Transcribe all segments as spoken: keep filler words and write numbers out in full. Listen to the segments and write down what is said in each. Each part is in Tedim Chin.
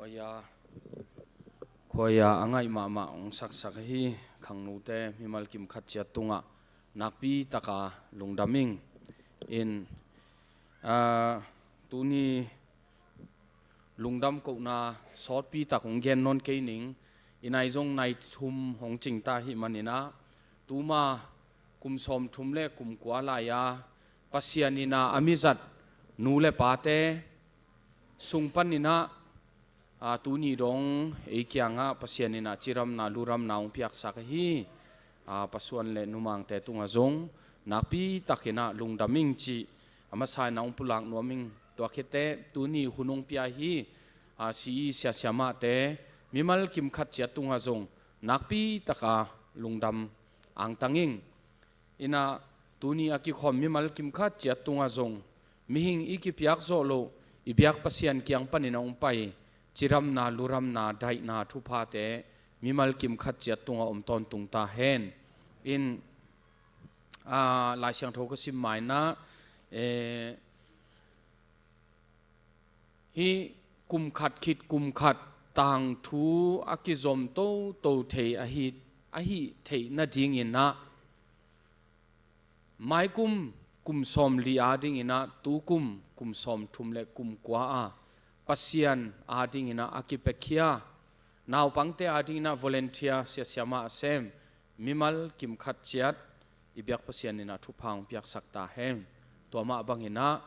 Khuaia, khuaia a ngaih mahmah hong saksak ahi khangnute mimal kim khat ciat tungah nakpi taka lungdam ing. In, ah, tuni lungdam kohna sawtpi tak hong gen nawn kei ning. I nai zong nai thum hong cingta ahih maninah, tuma kum sawmthum le kum kua lai-a Pasian inah a mizat nu le pate sung paninah, a, tuni dong ei kiangah Pasian inah ciramna luramna hong piaksak ahi, a, pasuan le numangte tungah zong nakpi takinah lungdam ing cih a masa inah hong pulak nuam ing. Tua khit teh tuni hun hong pia ahi, a, si i siasiamahte mimal kim khat ciat tungah zong nakpi taka lungdam angtang ing. Inah tuni a kikhawm mimal kim khat ciat tungah zong mihing i kipiak zawh loh i biak Pasian kiang panin a hong pai ciramna luramna daihna thuphate mimal kim khat ciat tungah om tawntung ta hen. In, ah, Lai Siangtho ka sim mainah, eh, hih kum khat khit kum khat tangthu a kizom toto thei ahi, ahi theih nadinginah, maikum kum sawmli a dinginah tukum kum sawmthum le kum kua a Pasian a dinginah a kipiakhia naupangte a dinginah volunteer siasiamah a sem mimal kim khat ciat i biak Pasian inah thupha hong piaksak ta hen. Tua mah banginah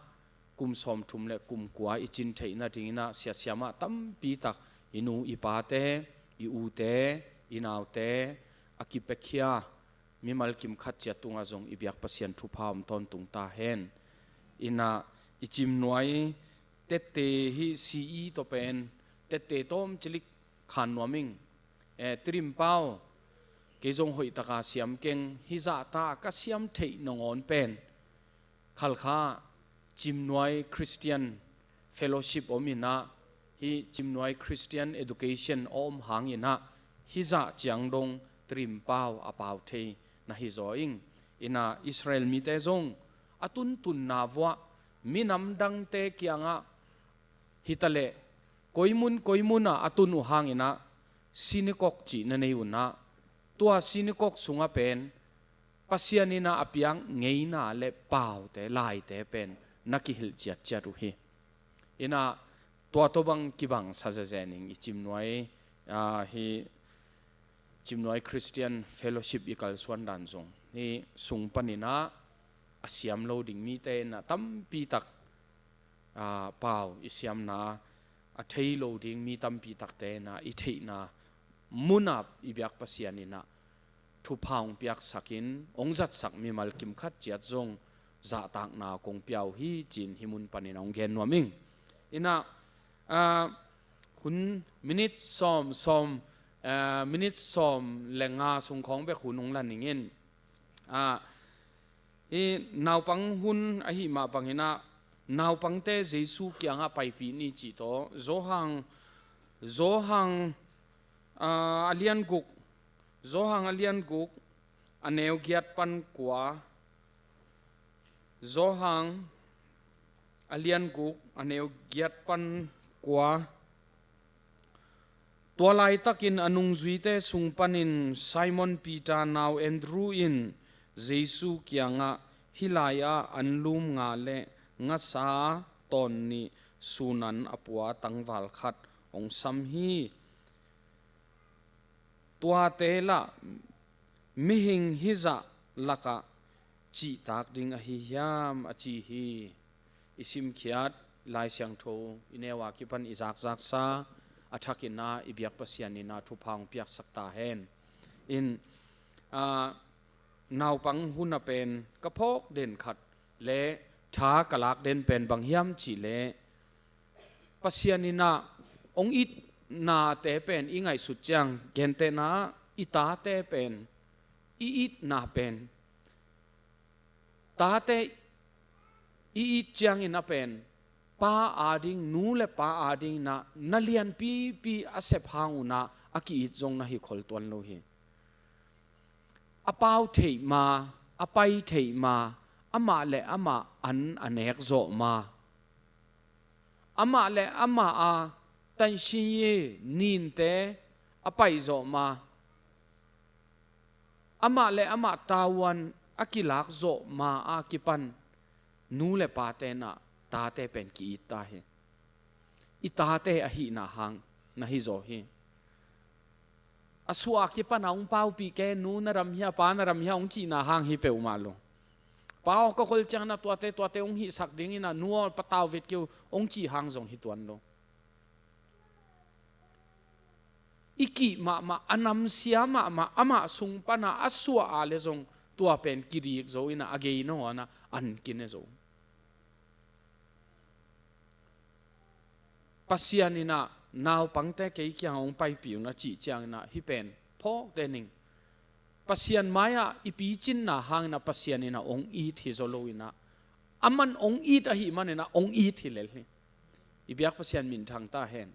kum sawmthum le kum kua i cin theih nadinginah siasiamah tampi tak i nu i pate, i ute, i naute a kipiakhia mimal kim khat ciat tungah zong i biak Pasian thupha om tawntung ta hen. Inah i cimnuai tette hih si i tawh pen tette tawm cilik khan nuam ing. Eh, Tedim Pau, kei zong hoihtaka siam keng, hih zahta ka siam theih nangawn pen Khalkha Cimnuai Christian Fellowship om inah, hih Cimnuai Christian Education a om hanginah hih zah ciang dong Tedim Pau a pau thei na hi zaw ing. Inah Israel mite zong a tuntunna vuah minam dangte kiangah hitaleh koimun koimunah a tun uh hanginah sinagog cih na nei unah, tua sinagog sungah pen Pasian inah a piak ngeina le paute laite pen na kihilh ciatciat uh hi. Inah tua tawh bang kibang sa zezen ing. I cimnuai, ah, hih Cimnuai Christian Fellowship i kalsuan dan zong hih sung paninah a siam lo ding mite inah tampi tak, ah, pau i siamna a thei lo ding mi tampi takte inah i theihna munah i biak Pasian inah thupha hong piaksakin hong zatsak mimal kim khat ciat zong zahtakna kong pia uh hi ci-in hih mun panin hong gen nuam ing. Inah, ah, hun minit sawm, sawm, ah, minit sawm le nga sung khawng bek hun hong la ning in. Ah, hih naupang hun ahih mah banginah naupangte Jesu kiangah paipih ni cih tawh Johan, Johan, ah, a lian guk, Johan a lian guk a neu giat pan kua, Johan a lian guk a neu giat pan kua. Tua laitakin a nungzuite sung panin Simon Peter nau Andrew in Jesu kiangah, hih lai-ah anlum nga le ngasa tawn nih sunan a pua tangval khat hong sam hi. Tuate lah mihing hih zah lakah cihtak ding ahi hiam a ci hi. I simkhiat Lai Siangtho i neu a kipan i zakzaksa a thakin ah i biak Pasian in ah thupha hong piaksak ta hen. In, ah, naupang hun a pen ka phawk den khat le tha ka lak den pen bang hiam cih leh Pasian in ah hong itnate pen i ngaihsut ciang, gentehna ah i tate pen i itna pen, tate i it ciangin a pen pa ading, nu le pa ading in ah na lianpipi a sep hang un ah a ki-it zong na hi khol tuan lo hi. A pau theih ma, a pai theih ma, amah le amah an a nek zawh ma, amah le amah a Tanshi Ninte a paizawh ma, amah le amah tavuan a kilakzawh ma a kipan nu le pate na tate pen ki-it ta hi. I tate ahihna hang na hizaw hi. A suah a kipan a hong paupih kei, nu na ram hia, pa na ram hia hong cihna hang hi peuhmah lo. Pa aw ka khol ciangin a tuate tuate hong hihsak dingin a, nu aw patau vet kei uh hong cih hang zong hi tuan lo. I kih mahmah, a namsia mahmah, amah sung pana a suah a le zong tua pen kidik zo in a, a gei nawn a an kine zo. Pasian in a naupangte kei kiang hong paipih un a cih ciangin a hih pen phawk den ing. Pasian mai-ah i picinna hangin a Pasian in a hong it hi zaw lo in a, aman hong it ahih manin a hong it hi lel hi. I biak Pasian minthang ta hen.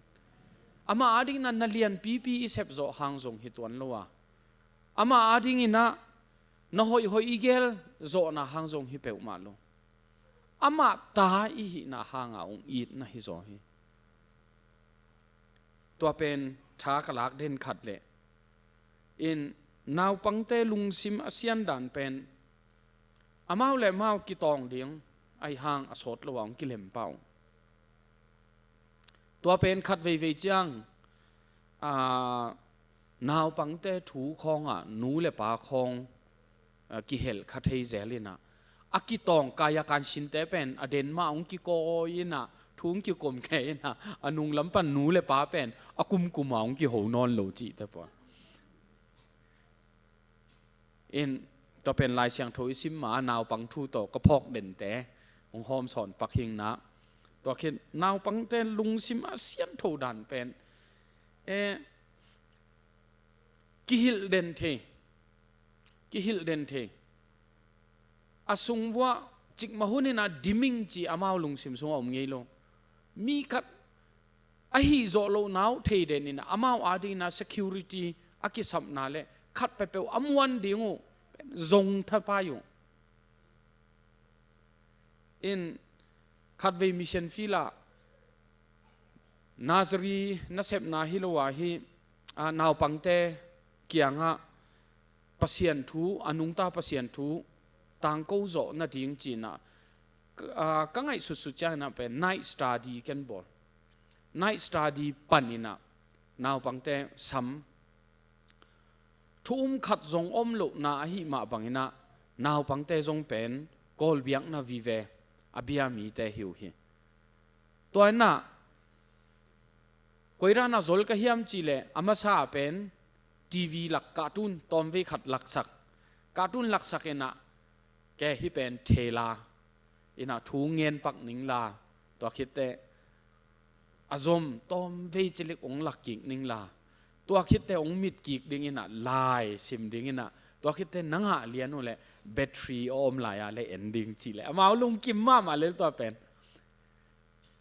Amah adingin a na lianpipi i sepzawh hang zong hi tuan lo a, amah adingin a na hoihhoih i gelzawhna hang zong hi peuhmah lo. Amah ta i hihna hanga hong it na hizaw hi. Tua pen tha ka lak den khat leh in, naupangte lungsim a sian dan pen amau le amau kitawng ding ahi hang a sawt lo a hong kilem pah uh. Tua pen khat veivei ciang, a, naupangte thu khawngah nu le pa khawng, a, kihelh kha thei zel in a, a kitawng kaya kansinte pen a den mah hong kikawi in a, thu hong kikom khe in a, a nunglam pan nu le pa pen a kumkum a hong kiho nawn lo cihte pua. In, tua pen Lai Siangtho i sim ma naupang thu tawh ka phawk dente hong hawm sawn pak hing na. Tua khin naupangte lungsim a siantho dan pen, eh, kihilh den thei. Kihilh den thei. A sung vuah cikmah hun in a dimming ci amau lungsim sungah om ngei lo. Mi khat ahi zawh lohna uh thei den in a, amau adingin a security a kisapna le khat peuhpeuh a muan ding uh zong thapai uh. In khatvei mission field ah nursery nasepna hi lo a hi, a, naupangte kiangah Pasian thu, a nungta Pasian thu tangko zawh nading ci in a, a, ka ngaihsutsut ciangin a pen night study ken bawl. Night study pan in a naupangte sam thu um khat zong om lohna ahi mah bangin a naupangte zong pen Kawl biakna vive a bia mite hi uh hi. Tua in a koi dan a zol ka hiam cih leh a masa pen TV lak, cartoon tawmvei khat laksak. Cartoon laksak in a, ke hih pen thela in a thu ngen pak ning la, tua khit teh a zom tawmvei cilik hong lak kik ning la, tua khit teh hong mit kik ding in a, lai sim ding in a, tua khit teh na ngah lian uh leh battery a om lai a le en ding cih leh amau lungkim mahmah lel tua pen.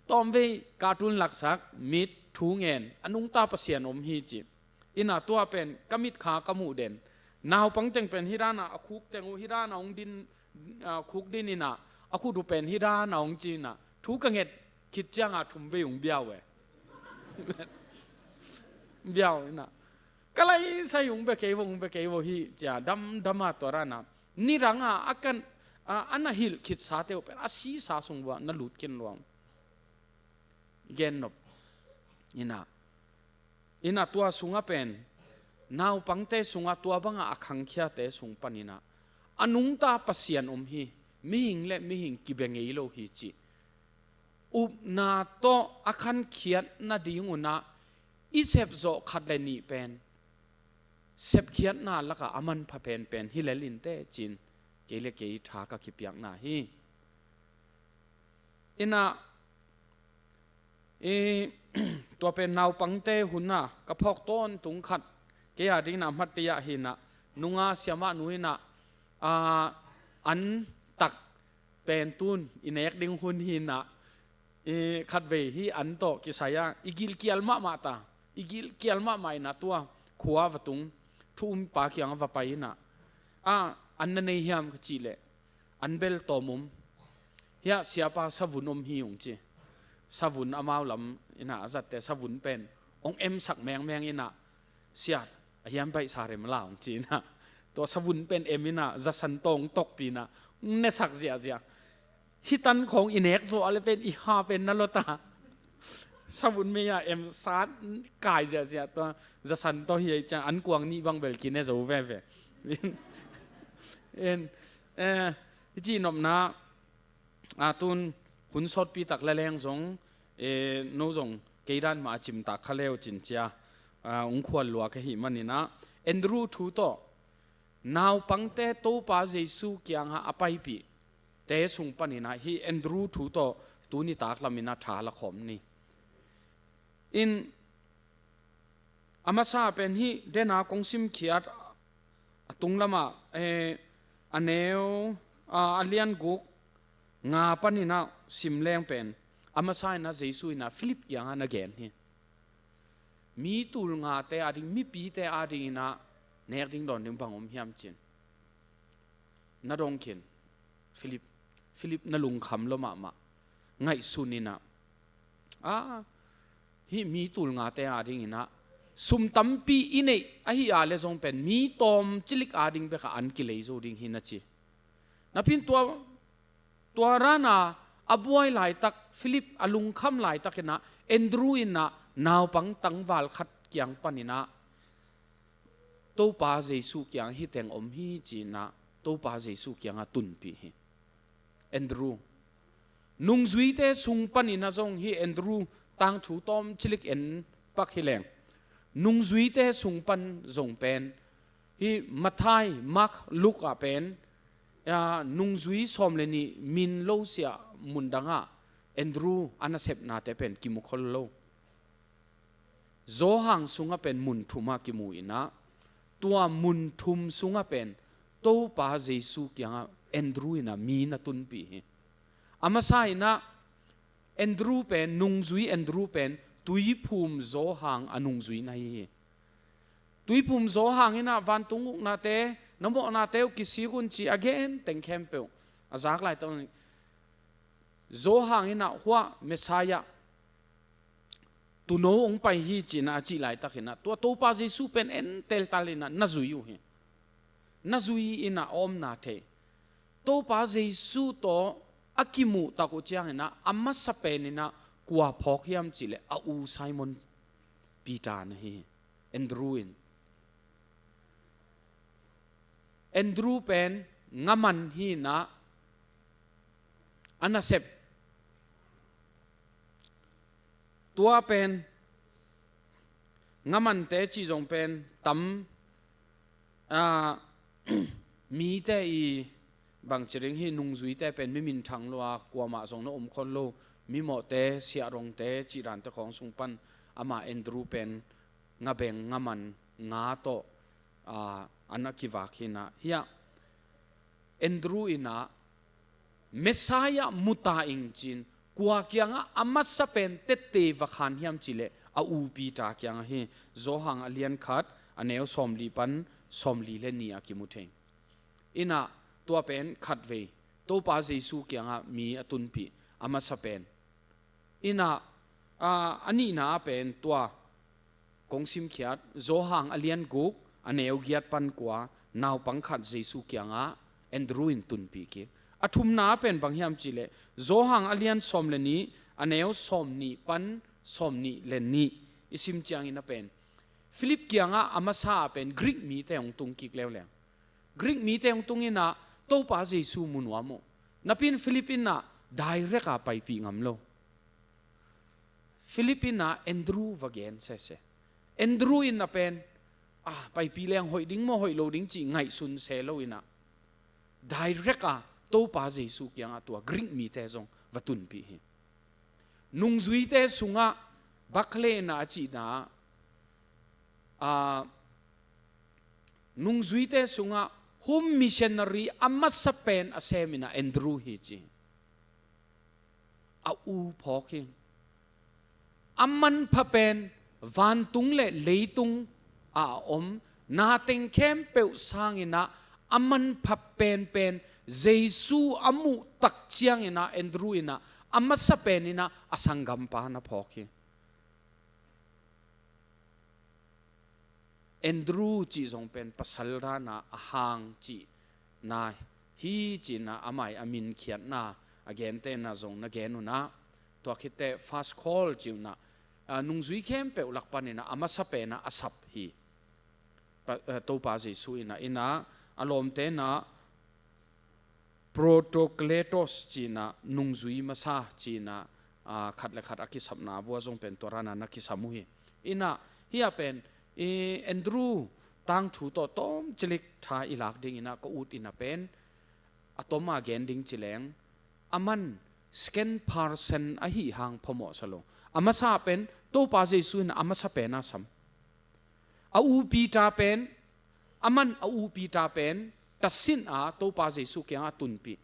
Tawmvei cartoon laksak, mit, thu ngen, a nungta Pasian om hi ci. In a tua pen ka mitkha ka muh den. Naupang teng pen hih dan a a khuk teng uh hih dan a hong din, a, khuk din in a, a khut uh pen hih dan a hong ci in a, thu ka nget khit ciang a thumvei hong biau e. Biau in a, ka lai sai hong bia kei vo, hong bia kei vo hi ci a, damdam a tua dan a. Nidang a, a kan, a, a na hilh khitsate uh pen a sisa sung vuah na lut khin luang. Gen nop in a, in a tua sungah pen naupangte sungah tua bangah a khangkhiate sung pan in a, a nungta Pasian om hi. Mihing le mihing kibia ngei lo hi cih upna tawh a khankhiat nading un a, i sepzawh khat le nih pen sepkhiatna lakah a manpha penpen hi lel in teh ci in kei le kei tha ka kipiakna hi. In a, i, tua pen naupangte hun a ka phawk tawntung khat kei a dingin a hmat tei ah hi in a, nunga siamah nu in a, a, an tak pen tun i nek ding hun hi in a, i, khatvei hih an tawh kisai a i gilkial mahmah ta, i gilkial mahmah in a tua khua va tung, thu umpa kiangah va pai in a, a, an na nei hiam ka cih leh an bel tawm om. Hiah siapa savun om hi hong ci. Savun amau lam in ah a zatte savun pen hong emsak mengmeng in ah, "Sia, a hiam baihsa rem la," hong ci in ah, tua savun pen em in ah zasan tawh hong tokpi in ah hong nesak ziahziah. Hih tan khawng i nek zawh a le pen i ha pen na lota. Savun mei ah em sat kai ziahziah, tua zasan tawh hi ei ciang an kuang nih bang bel kine zo veve. En, eh, i cihnopna, a tun hun sawtpi tak le leng zong, eh, no zong kei dan mah a cimtak kha leu cin cia, ah, hong khual lua ka hih manin ah, Andrew thu tawh naupangte Topa Jesu kiangah a paipihte sung panin ah hih Andrew thu tawh tuni tak lamin ah tha la khawm ni. In, a masa pen hih dena kong simkhiat a tung lamah, eh, a neu, a, a lian guk nga panin ah sim leng pen a masa in ah Jesu in ah Philip kiangah na gen hi. Mi tul ngate ading, mipite adingin ah nek ding dawn ding bang om hiam cin? Na dong khin, Philip. Philip na lungkham lua mahmah. Ngaihsun in ah, a, hih mi tul ngate adingin ah sum tampi i neih ahi a le zong pen mi tawm cilik ading bek ah an kilei zo ding hi na ci. Napi in tua, tua rana a buai laitak, Philip a lungkham laitakin ah Andrew in ah naupang tangval khat kiang panin ah, "Topa Jesu kiang hih teng om hi," ci-in ah Topa Jesu kiangah tunpih hi. Andrew. Nungzuite sung panin ah zong hih Andrew tangthu tawm cilik en pak hi leng, nungzuite sung pan zong pen, hih Matthai, Mark, Luke ah pen, a, nungzui sawm le nih min lo siah mundangah Andrew a nasepnate pen kimu khol lo. Johan sungah pen mun thum ah kimu in ah, tua mun thum sungah pen Topa Jesu kiangah Andrew in ah mi na tunpih hi. A masa in ah Andrew pen, nungzui Andrew pen Tuiphum Johan a nungzui na hi hi. Tuiphum Johan in ah vantung uknate, na mawhnate uh kisik un ci a gen teng khempeuh a zak laitak, Johan in ah hua Messiah tuuno hong pai hi ci-in ah a cih laitakin ah tua Topa Jesu pen en teltal in ah na zui uh hi. Na zui in ah a omna thei. Topa Jesu tawh a kimuh tak uh ciangin ah a masa pen in ah kua phawk hiam cih leh a u Simon Peter na hi hi. Andrew in. Andrew pen ngaman hi in ah a nasep. Tua pen ngamante cih zong pen tam, a, mite i bangci ding hi, nungzuite pen mi minthang lua, kuamah zong na om khol lo, mimawhte, siahrongte cih dante khawng sung pan amah Andrew pen ngabeng ngaman nga tawh, a, an a kivak hi in ah, hiah Andrew in ah Messiah mu ta ing ci-in kua kiangah a masa pen tette va khan hiam cih leh a u Peter kiangah hi. Johan a lian khat, a neu sawmli pan sawmli le nih ah kimu thei. In ah tua pen khatvei Topa Jesu kiangah mi a tunpih a masa pen. In ah, a, a nihna ah pen tua kong simkhiat, Johan a lian guk, a neu giat pan kua, naupang khat Jesu kiangah Andrew in tunpih kik. A thumna ah pen bang hiam cih leh, Johan a lian sawm le nih, a neu sawmnih pan sawmnih le nih i sim ciangin ah pen Philip kiangah a masa ah pen Greek mite hong tung kik leuleu. Greek mite hong tung in ah Topa Jesu mu nuam uh. Napi in Philip in ah direct a paipih ngam lo. Philip in ah Andrew va gen sese. Andrew in ah pen, a, paipih leng hoih ding maw, hoih lo ding cih ngaihsun se lo in ah direct a Topa Jesu kiangah tua Greek mite zong va tunpih hi. Nungzuite sungah Barclay in ah a cihna, a, nungzuite sungah home missionary a masa pen a sem in ah Andrew hi ci. A u phawk hi. A manpha pen vantung le leitung a om, na teng khempeuh sangin ah a manpha penpen Jesu a muh tak ciangin ah Andrew in ah A masa pen in ah a sanggampa na phawk hi. Andrew cih zong pen pasal dan a a hang cihna hi ci-in ah amah i a min khiatna a gentehna zong na gen un ah, tua khit teh first call ci-in ah, a, nungzui khempeuh lak panin ah a masa pen ah a sap hi. Pa, eh, Topa Jesu in ah, in ah a lawmte in ah Protokletos ci-in ah nungzui masa ci-in ah, a, khat le khat a kisapna vua zong pen tua dan a na kisam uh hi. In ah hih a pen i Andrew tangthu tawh tawm cilik tha i lak ding in ah ka ut in ah pen a tom a gen ding ci leng, aman second person ahi hang phamawh sa lo. A masa pen Topa Jesu in a masa pen a sam. A u Peter pen, aman a u Peter pen tasin a Topa Jesu kiangah a tunpih.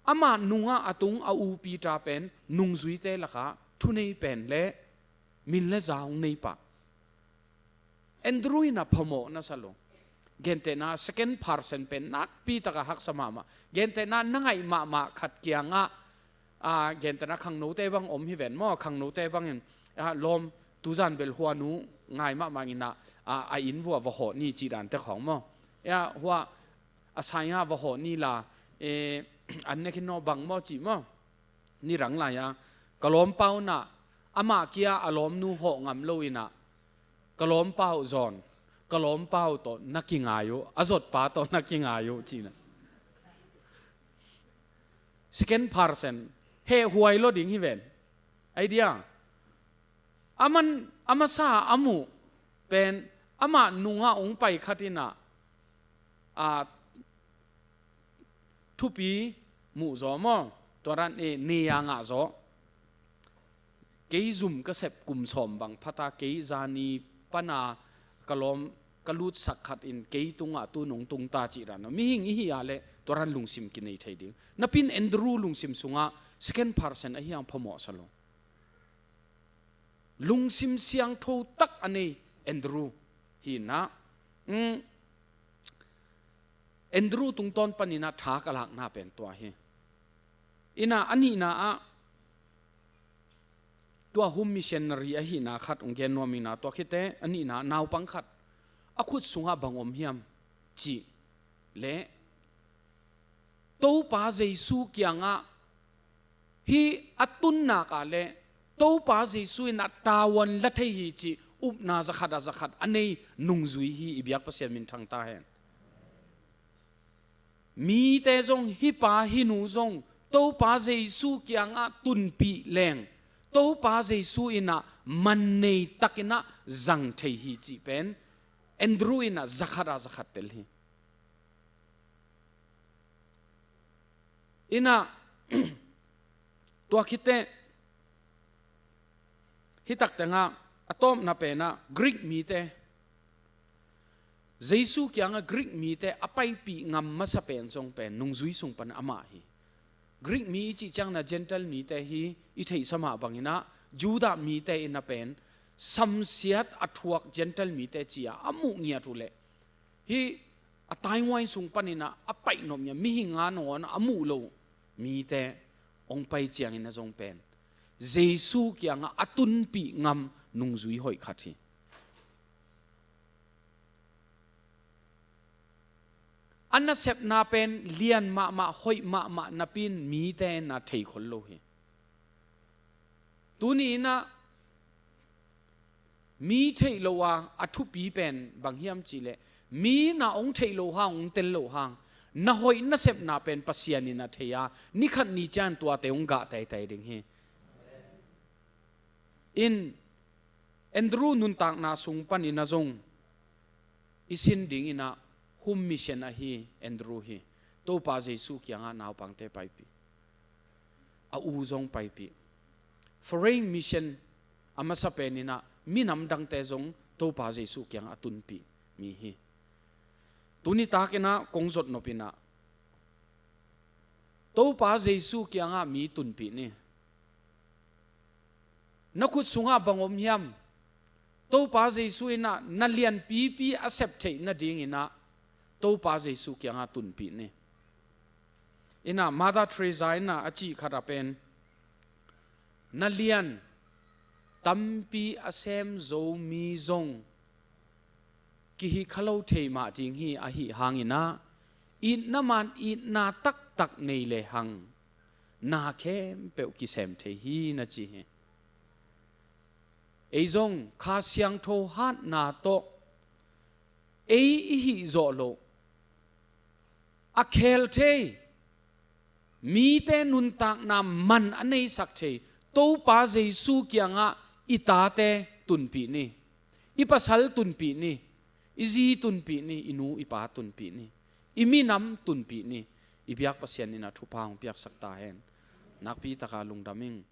Amah nungah a tung a u Peter pen nungzuite lakah thunei pen le min le za hong nei pah. Andrew in a phamawh na sa lo. Gentehna second person pen nakpi taka haksa mahmah. Gentehna na ngaih mahmah khat kiangah, a, gentehna khangnote bang om hi ven maw, khangnote bangin, a, lawm tuzan bel hua nu ngai mahmah in ah, a, a inn vua va hawh ni cih dan te khawng maw. A, hua a sainga va hawh ni la, e, an ne khin naw bang maw cih maw. Ni rang lai a ka lawmpa un ah amah kia a lawmnu hawh ngam lo in ah, ka lawmpa uh zawn, ka lawmpa uh tawh na kingai uh, a zotpa tawh na kingai uh ci-in ah. Second person, heh huai lo ding hi ven. Idea. Aman, a masa a muh pen amah nungah hong pai khat in ah, a, thupi muh zaw maw, tua dan e, ne a ngah zaw. Kei zum ka sep kum sawm bang phat a, kei zani pan a ka lawm ka lutsak khat in kei tungah tu nong tung ta cih dan. Mihing i hi a leh tua dan lungsim kinei thei ding. Napi in Andrew lungsim sungah second person ahi hang phamawh sa lo. Lungsim siangtho tak a nei Andrew hi in ah, mm, Andrew tungtawn panin ah tha ka lakna pen tua hi. In ah a nihna ah tua home missionary ahihna khat hong gen nuam ing in ah, tua khit teh a nihna naupang khat a khut sungah bang om hiam cih leh Topa Jesu kiangah hih a tunnak ah leh Topa Jesu in a tavuan la thei hi cih upna zakhat a zakhat a nei nungzui hi. I biak Pasian min thang ta hen. Mite zong, hih pa hih nu zong Topa Jesu kiangah tunpih leng Topa Jesu in ah man nei takin ah zang thei hi cih pen Andrew in ah zakhat a zakhat tel hi. In ah tua khit teh hih tak tengah a tawpna pen ah Greek mite, Jesu kiangah Greek mite a paipih ngam masa pen zong pen nungzui sung pan amah hi. Greek mi i cih ciangin ah Gentile mite hi i theihsa mah bangin ah Judah mite in ah pen samsiat a thuak Gentile mite ci-a a muh ngiat uh leh hih a timeline sung panin ah a paihnop ngiat, mihing a nangawn a muh loh mite hong pai ciangin ah zong pen Jesu kiangah a tunpih ngam nungzui hoih khat hi. A nasepna pen lian mahmah, hoih mahmah napi in mite in ah thei khol lo hi. Tuni in ah mi theih loh a a thupi pen bang hiam cih leh, mi in ah hong theih loh hang, hong tel loh hang, na hoih nasepna pen Pasian in ah thei a, ni khat ni ciang tuate hong gah teitei ding hi. In Andrew nuntakna sung panin ah zong i sin dingin ah home mission ahi Andrew hi. Topa Jesu kiangah naupangte paipih, a u zong paipih. Foreign mission a masa penin ah minam dangte zong Topa Jesu kiangah a tunpih mi hi. Tuni takin ah kong zot nop in ah Topa Jesu kiangah mi tunpih ni. Na khut sungah bang om hiam? Topa Jesu in ah na lianpipi a sep theih nadingin ah Topa Jesu kiangah tunpih ni. Ina Mother Teresa ina a cih khat a pen, na lian tampi a sem zo mi zong kihi kha lo thei mah ding hi. Ahi hangin ah itna man itna taktak nei lehang na khempeuh kisem thei hi, na ci hi. Ei zong Kha Siangtho hatna tawh ei i hih zawh loh, a khel thei, mite nuntakna man a neisak thei Topa Jesu kiangah i tate tunpih ni, i pasal tunpih ni, i zi tunpih ni, i nu i pa tunpih ni, i minam tunpih ni. I biak Pasian in a thupha hong piaksak ta hen. Nakpi taka lungdam ing.